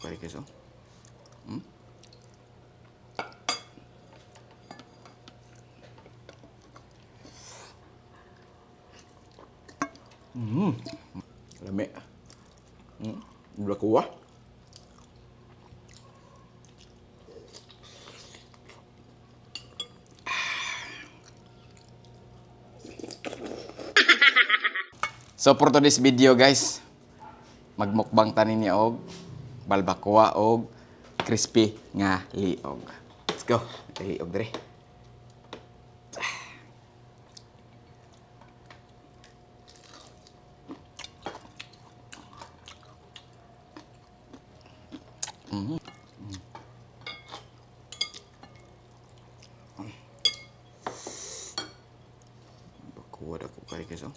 Kay guys, oh. Lami. Balbacoa. So for today's video, guys, magmukbang ta ninyo og balbacoa og crispy nga liog. Let's go. Liog dre. Balbacoa dako kay guys, oh.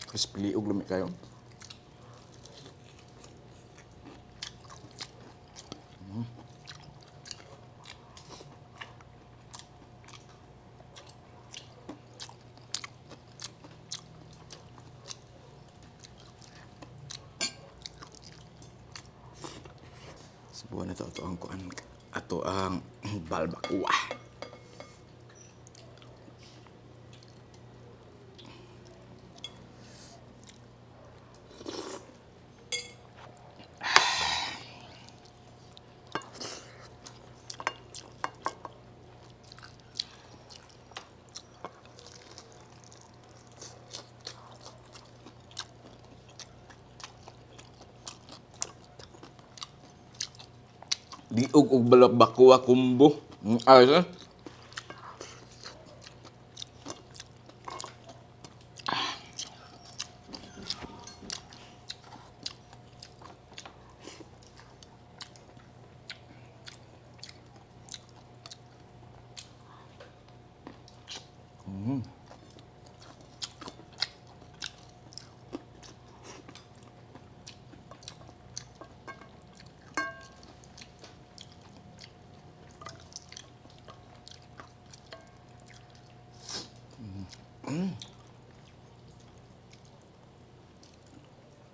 Crispy liog, lami kayo. Subuhan na to ato ang kuan, ato ang balbacoa. Liog ug balbacoa combo. Ayos eh.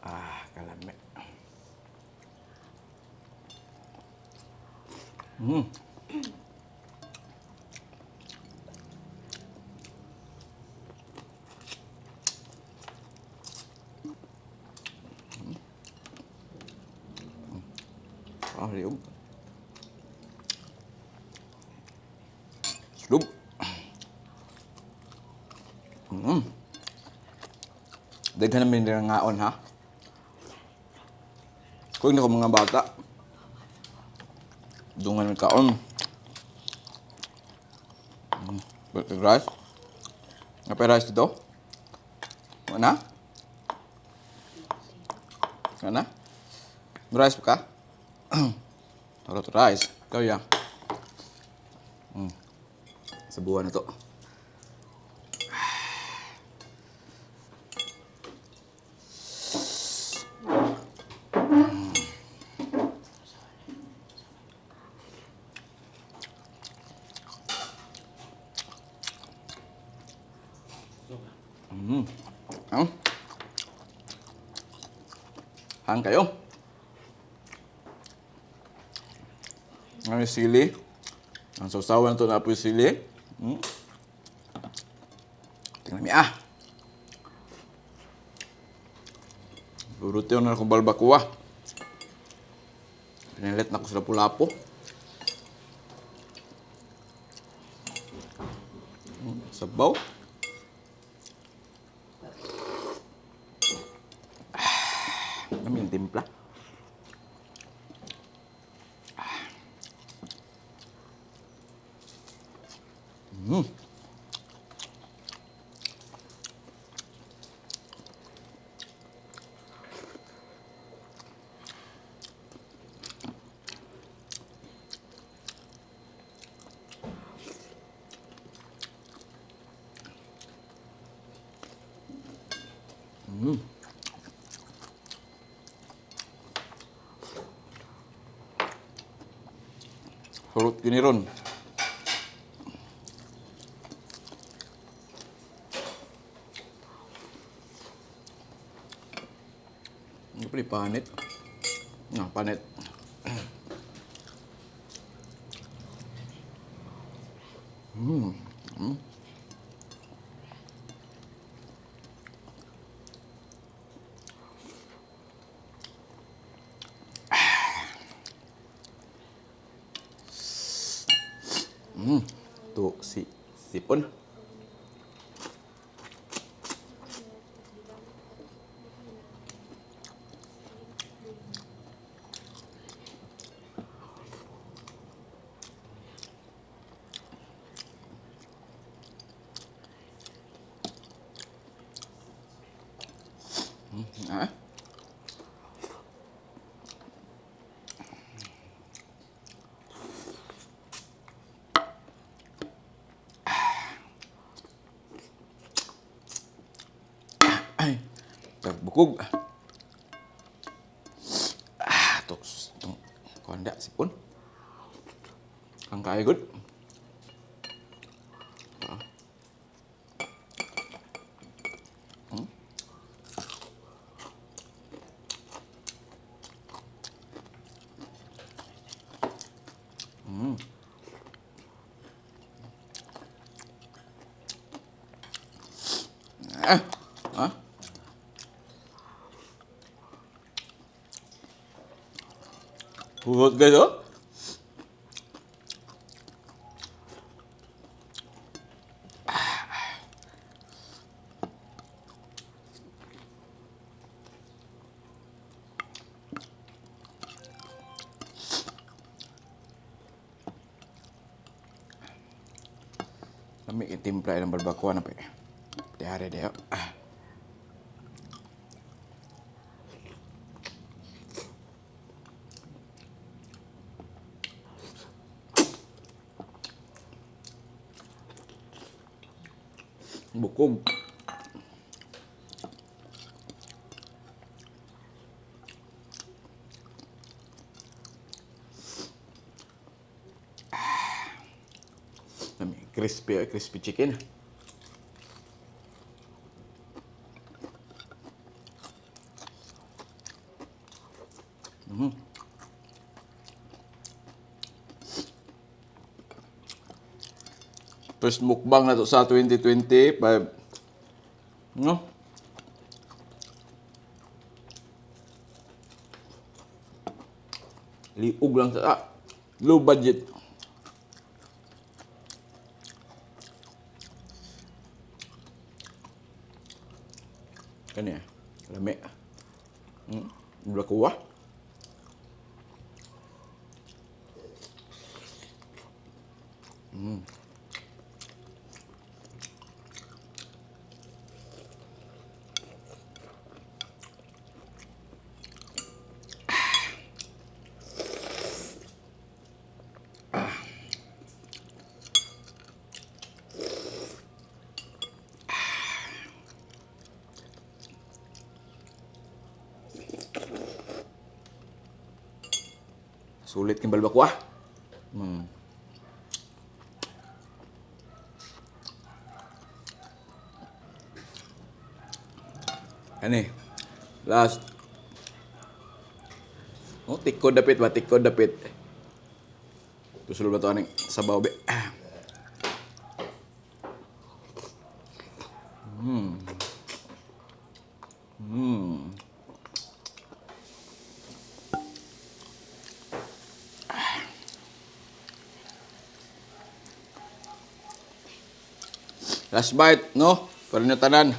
Ah, kalami. Ah, liog. Slug. Daghan naman din ngaon ha. Kung ko mga bata. Dungan kaon. Rice. Apa rice dito? Mana? Mana? Rice ka? Taruh rice. Kau ya. Subuhan na to. Ang? Hang kayo. Ang sili. Ang sausawan to na po yung sili. Tingnan mi ah. Lurutin na akong balbacoa. Pinilit na ko sa lapu-lapo. Sabaw. Ah, yung timpla. Surot gini ron. Hindi pala panit. Ah, panit. To si sipon. Ah. Ay, bukog. Ah, to, itong konda, sipon. Ang kaya good. Ah. Ah. Ah. Hugot guys, oh. Lami itimpla ilang barbacoa na pa eh. Diari diyo. Ah. Bukog. Lami, crispy, eh, crispy chicken. First mukbang na to sa 2025. No? Liog lang sa low budget. Kani ah. Lami. Blakuwa. Sulit king balbakwa. Ani. Last. Oh, tikod dapit ba? Tikod dapit. Tusulod ba to aning sabaw be? Ah. Last bite, no? Para nyo tanan.